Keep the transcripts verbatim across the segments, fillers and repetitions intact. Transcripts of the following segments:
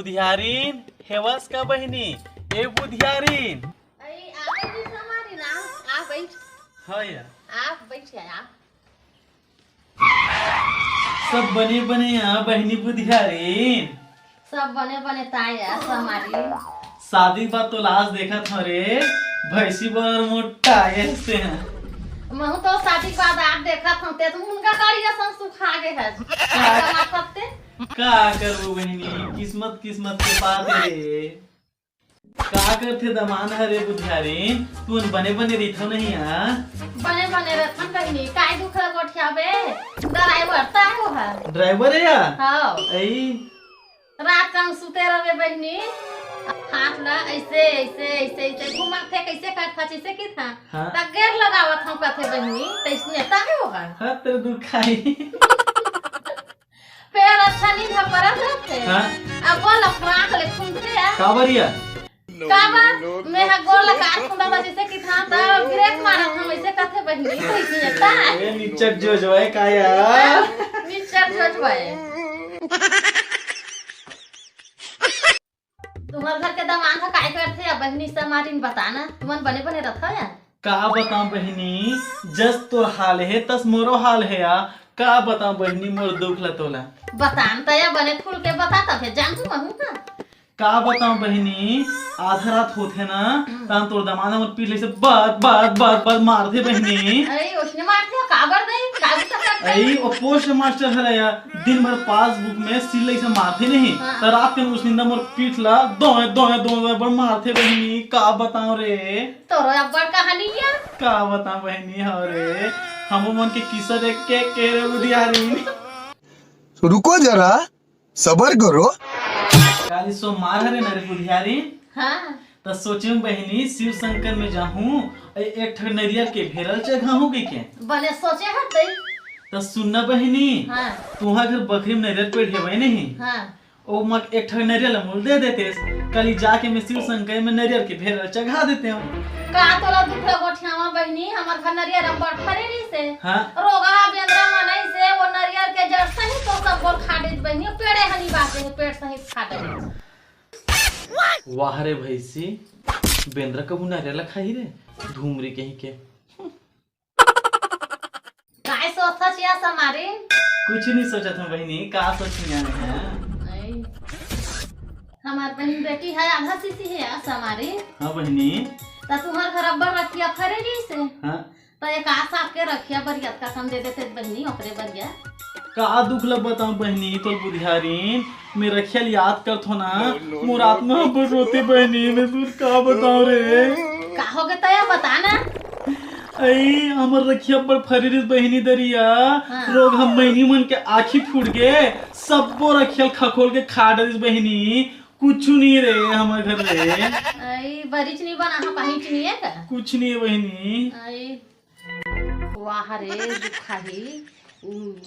बुधियारिन, हेवस का बहिनी? ए बुधियारिन। अई, आ बहिनी समारिन, आ, आ बइठ। हाँ या। आ बइठ या, आ। सब बने बने या बहिनी बुधियारिन। सब बने बने ताय या समारिन। शादी के बाद तो लाज देखत हव रे, भैंसी बर मोटा ये से। महू तो शादी के बाद आप देखत हव, ते तो मुनगा करिया संग सुखा गे हस। का? का करबो बहिनी, किस्मत, किस्मत के बात हे रे। का करथे दमांद ह रे बुधियारिन, तुमन बने बने रहिथव नहीं आ? बने बने रथन बहिनी, काय दुख ल गोठियाबे? ड्राइवर ताय ओ ह। ड्राइवर हे या? हाँ। अई। रात कन सुते रहबे बहिनी, हाथ ला ऐसे, ऐसे, ऐसे, ऐसे घुमाथे, कैसे करथा, जैसे कि था। हाँ। त गेर लगावत हव कथे बहिनी, तैसने ताय ओ ह। हाँ, तेरे दुखाई। पैर अच्छा नहीं धपरत रहथे। हाँ। अब बोल, फ्राक ले खुंदथे या। काबर या? काबर? मैं हा गोड़ ला कार खुंदा था, जैसे कि था, त ब्रेक मारत हव, वैसे कथे बहिनी, तो इसने ता। ए, निचट जो जो है का या? निचट जो जो है। तुम्हर घर के दमांद ह काय करथे या बहिनी समारिन, बता ना, तुमन बने बने रथव या? का बतांव बहिनी, जस तोर हाल हे, तस मोरो हाल हे या। का बतांव बहिनी, मोर दुख ल तोला। बता न त या, बने खुल के बता, तभे जानहूं महूं का। का बतांव बहिनी, आधा रात होथे ना, हम्म। तहां तोर दमांद मोर पीठ ले से बत, बत, बत, बत मारथे बहिनी। अरे, ओसने मारथे, काबर दे, का बुता करथे? अई, ओ पोस्ट मास्टर हरे या, दिन भर पासबुक में सील ले से मारथे नहीं, हाँ। त रात के ओसने मोर पीठ ला दोय, दोय, दोय, दोय बर मारथे बहिनी, का बतांव रे। तोरो अब्बड़ कहानी या। का बतांव बहिनी, हव रे, हमू मन के किस्सा देख के, के रे बुधियारिन। रुको जरा, सबर करो। काली सोमवार हरे ना रे बुधियारिन। हाँ। त सोचेंव बहिनी, शिव शंकर में जाहूं, ए-, एक ठक नरियर के भेरल चघाहूं कहिके। बने सोचे हस तई। त सुन ना बहिनी, हाँ। तुंहर घर बखरी में नरियर पेड़ हेवय नहीं? हाँ। ओ मक एक ठक नरियर ल मोला दे देतेस, काली जाके मैं शिव शंकर में नरियर के भेरल चघा देतेंव। का तोला दुख ल गोठियावंव बहिनी, हमर घर नरियर अब्बड़ फरे रहिसे। हाँ। रोगहा बेंदरा मन अइसे, ओ नरियर के जड़ सहित तो सब गोल खा देत बहिनी, पेड़े हनी बाटे हे, पेड़ सहित खा देत। वाह रे भैंसी, बेंदरा कभू नरियर ल खाही रे, धूमरी कहीं के। काय सोचथस या समारिन? कुछ नहीं सोचत हंव बहिनी, का सोचहूं मैं। नहीं। हमर बहिन बेटी हे, आधा सीसी हे या समारिन। हाँ बहिनी। त तुम्हर घर अब्बड़ रखिया फरे रहिसे। हाँ। त एक आस आपके रखिया बर अतका कन दे देते बहिनी, ओकरे बर या। का दुख ल बतांव बहिनी, तोर बुधियारिन, मैं रखिया ल याद करथंव ना, मोर आत्मा अब्बड़ रोथे बहिनी, मैं तोला का बतांव रे। का होगे त या बता ना। अई, हमर रखिया अब्बड़ फरे रहिस बहिनी दरिया, हाँ। रोगहा मैनी मन के आँखी फूट गे, सब्बो रखिया ल खखोल के खा डरिस बहिनी, कुछु नहीं रे हमर घर रे। अई, बरिच नहीं बना हा, कहीं नहीं हे का? कुछ नहीं हे बहिनी। अई, वाह रे, दुखाही,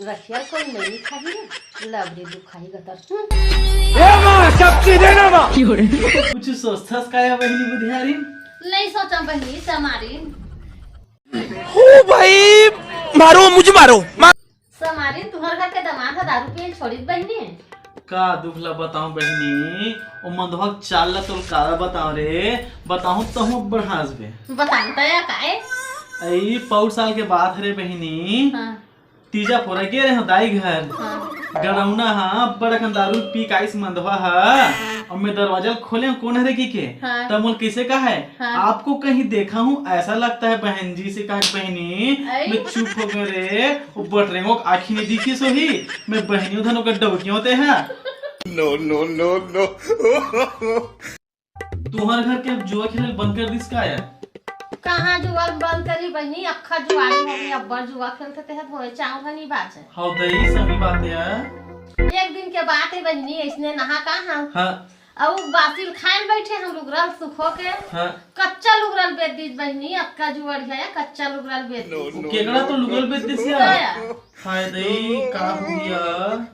रखिया कोई नहीं खाही रे, लब रे दुखाही गतर। हम्म। ए माँ, शक्ति दे ना माँ। कुछ सोचथस का या बहिनी बुधियारिन? नहीं सोचंव बहिनी, समारिन। ओ भाई, मारो, मुझे मारो। मा- समारिन, तुम्हर घर के दमांद ह दारू पियन छोड़िस बहिनी? का दुख ल बतांव बहिनी, ओ मंदहा के चाल ल तोला का बतांव रे, बताहूं तहूं अब्बड़ हांसबे। बता न त या काय? अई पौर साल के बात हरे बहिनी, हाँ। तीजा फोरा गे रहेंव दाई घर। हाँ। गड़ौना ह अब्बड़ अकन दारू पी के आइस मंदहा ह, अउ मैं दरवाजा ल खोलेंव कोन हरे कहिके। हाँ। त मोला कइसे कहे, हाँ। आपको कहीं देखा हूँ ऐसा लगता है बहन जी से कहा बहिनी, अई। मैं चुप हो गेंव रे, ओ बटरेंगो के आँखी नहीं दिखिस होही, मैं बहिनी धन ओकर डौकियों ते हा। No, no, no, no। तुम्हर घर के जुआ खेले ल बंद कर दिस का या? कहाँ जुआ बंद करी बहिनी, अक्खा जुआरी होगे, अब्बड़ जुआ खेलथे तेहा धोए चांव ल नहीं बाचे। हव दई, सही बात हे। एक दिन के बात हे बहिनी, अइसने नहा कहाँ। हाँ। अउ बासी ल खाए ल बइठे हंव लुगरा ल सुखो के। हाँ। कच्चा लुगरा ल बेच दिस बहिनी, अतका जुआरिहा या कच्चा लुगरा ल बेच दिस। ओ केकड़ा तो लुगरा ल बेच दिस या। का या? हाय दई, का हो गया?